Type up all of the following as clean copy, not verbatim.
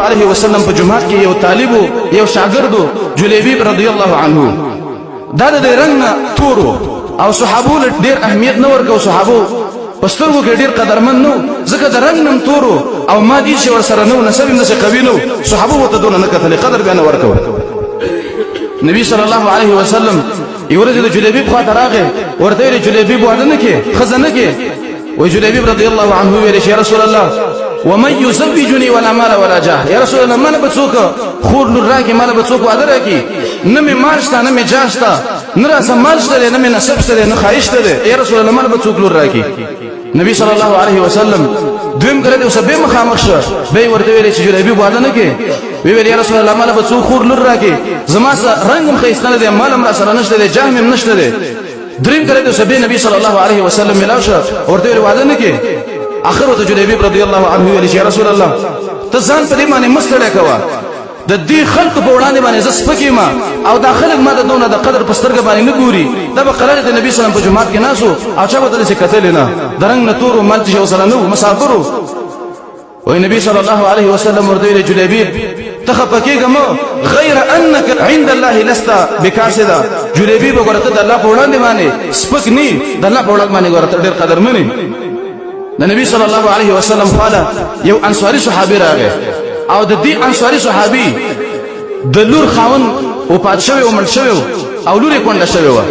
علیه وسلم په جومات کې یو طالب یو شاګرد جلیبیب رضی الله عنه، دا د رنګ نه تورو او صحابو له ډیر اهمیت نه ورکو. صحابو په سترګو کې ډیر قدرمن نو، ځکه د رنګ نم تورو او ما دي چې ورسره نو نسب هم داسې قوي نو، صحابو ورته دونه نه کتلې، قدر بیا نه ورکو. نبی صلی الله علیه وسلم یو ورځ د جلیبیب خواته راغی، ورته ویل جلیبیب واده نه کې، ښځه نه کې. وی جلیبیب رضی الله عنه ویل چې یا رسول الله ومن يزوجني ولا مال ولا جاه، یا رسول الله مال به څوک خور لور راکې، مال به څوک واده راکې، نه مې مال شته نه مې جاه شته، نه راسه مال شته دی، نه مې نسب شته دی، نه خواهش شته دی، یا رسول الله مال به څوک لور راکې. نبی صلی الله علیه وسلم دویم کله اوس به مخامخ شو، به ورته ویل چې جلیبیب واده نه کې. وی ویل یا رسول الله مال به څوک خور لور راکې، زما سره رنګ هم ښایسته نه دی، مال هم راسره نشته دی، جاه مې هم نشته دی. دریم کله د سبي نبی صلی الله علیه وسلم ملاو شو، ورته ویل واده نه کې. اخر ورته جلیبیب رضی الله عنه ویل چې یا رسول الله ته ځان په دې باندې مه ستړی کوه، د دې خلکو په وړاندې باندې زه سپک یم او دا خلک ما د دونه د قدر په سترګه باندې نه ګوري. دا به قرار د نبی صلی الله علیه وسلم په جومات کې ناست او چا به داسې کتلې نه، د رنګ نه تور و، مال چې ورسره نه و، مسافر و. وی نبی صلی الله علیه وسلم ورته ویل جلیبیب ته خفه کېږه مه، غیر انک عند الله لست بکاسده. جلیبیب وګوره ته د الله په وړاندې باندې سپک نی، د الله په وړاندې باندې ګوره ته ډېر قدرمن یې. د نبی صلی الله علیه وسلم خواله یو انصاري صحابي راغی او د دې انصاري صحابي د لور خاوند وفات شوی او مړ شوی او لور یې کونډه شوې وه.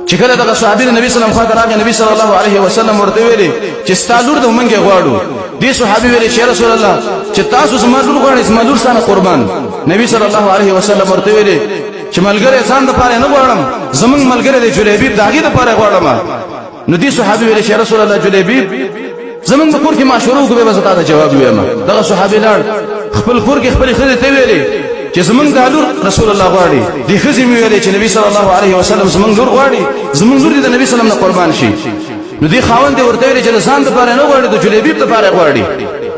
چې کله دغه صحابي د نبی صلی الله علیه وسلم خواته راغی، نبی صلی الله علیه وسلم ورته ویلي چې ستا لور د مونږ غواړو. دې صحابي ویلي چې رسول الله چې تاسو زما لور غواړئ، زما لور ستانه قربان. نبی صلی الله علیه وسلم ورته ویلي چې ملګری ځان دپاره نه غواړم، زمونږ ملګری دی جلیبیب، د هغې دپاره غواړم. نو دې صحابي ویلي چې رسول الله جلیبیب زمونږ په کور کې مشوره وکړو، بیا به زه تا ته جواب ووایم. دغه صحابي لاړ خپل کور کې خپلې ښځې ته ویلې چې زمونږ دا لور رسول الله غواړي. دې ښځې مې ویلې چې نبی صلی الله علیه وسلم زمونږ لور غواړي، زمونږ لور دې د نبی صلی الله علیه وسلم نه قربان شي. نو دې خاوند دې ورته ویلې چې د ځان دپاره نه غواړي، د جلیبیب دپاره غواړي.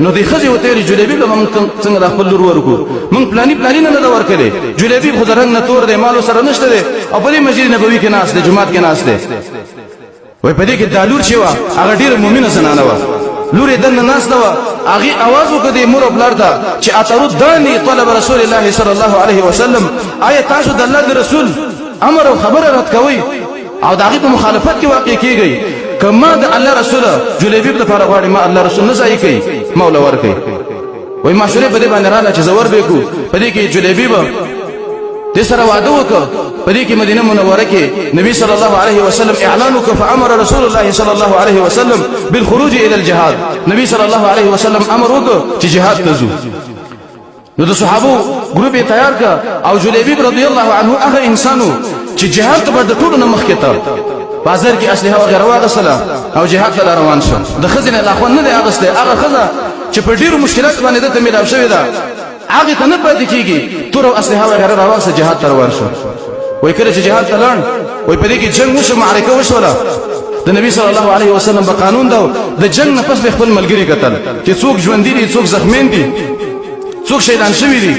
نو دې ښځې ورته ویلې جلیبیب له به مونږ څنګه د خپل لور ورکړو، مونږ پلاني پلاني نه ده ورکړې، جلیبیب خو د رنګ نه تور دی، مال ورسره نشته دی او په دې مسجد نبوي کې ناست دی، جومات کې ناست دی. وای په دې کې دا لور چې وه هغه ډېره مؤمنه زنانه وه، لور یې دننه ناسته وه، هغې اواز وکړ دې مور او پلار ته چې اترداني طلب رسول الله صلی الله علیه وسلم، آیا تاسو د الله د رسول امر او خبره رد کوئ او د هغې په مخالفت کې واقع کیږئ؟ که ما د الله رسول جلیبیب لپاره غواړي، ما الله رسول نه ضایع کوي، ما له ورکوي. وای مشورې په دې باندې رااله چې زور به کو. په دې کې جلیبیب دې سره وعده وکړ. په دې کې مدینه منوره کې نبی صلی الله علیه وسلم اعلان وکړ، فامر رسول الله صلی الله علیه وسلم بالخروج الى الجهاد. نبی صلی الله علیه وسلم امر وکړ چې جهاد ته ځو. نو د صحابو ګروپ یې تیار کړ او جلیبیب رضی الله عنه هغه انسانو چې جهاد ته به د ټولو نه مخکې ته بازار کې اسلحه وغیره واغستله او جهاد ته روان شو. د ښځې نه لا خوند نه دی اخیستی، هغه ښځه چې په ډېرو مشکلاتو باندې ده ته میلاو شوې ده هغې ته نه پاتې کېږي، توره او اسلحه وغیره راواخیسته جهاد ته روان شو. وایي کله چې جهاد ته لاړ، وایي په دې کې جنګ وشو، معرکه وشوله. د نبی صلی الله علیه وسلم په قانون دا د جنګ نه پس به خپل ملګري کتل چې څوک ژوندي دي، څوک زخمیان دي، څوک شهیدان شوي دي.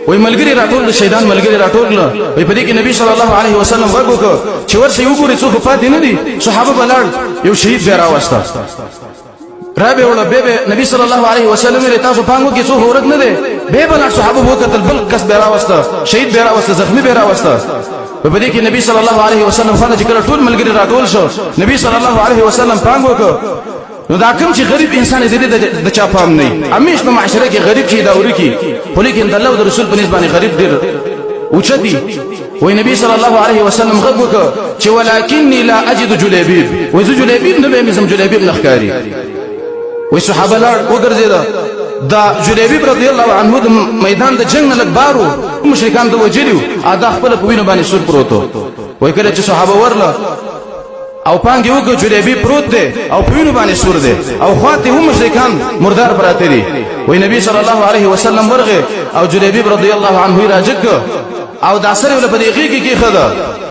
وایي ملګري راټول، د شهیدان ملګري راټول کړل. وایي په دې کې نبی صلی الله علیه وسلم غږ وکړ چې ورشئ وګورئ څوک پاتې نه دي. صحابه به لاړ، یو شهید بیا راوسته، را به وړه، به نبی صلی الله علیه وسلم ویل تاسو پانګو کې څوک ورک نه دی. به به لاړ صحابه وکتل، بل کس بیا راوسته، شهید بیا راوسته، زخمی بیا راوسته. په دې کې نبی صلی الله علیه وسلم خپل چې کله ټول ملګري راټول شو، نبی صلی الله علیه وسلم پانګ وکړ. نو دا کوم چې غریب انسان دې د چا پام نه، همیش په معاشره کې غریب چې دا ورکی، خو لیکن د الله او د رسول په نسبت باندې غریب ډېر اوچت دي. وای نبی صلی الله علیه وسلم غږ وکړ چې ولکنی لا اجد جلیبیب، وای زه جلیبیب نه به زم جلیبیب نه ښکاري. وای صحابه لاړ وګرځېده، دا جلیبیب رضی الله عنه د میدان د جنګ نه لږ بارو، مشرکان د وجلیو دا خپل په وینو باندې سور پروت. وای کله چې صحابه ورله او پانګې وکړ، جلیبی پروت دی او په وینو باندې سور دی او خواته هم مشرکان مردار پراته دي. وای نبی صلی الله علیه وسلم ورغه او جلیبی رضی الله عنه راجک او دا سره ول په دې غیږ کې کېښود.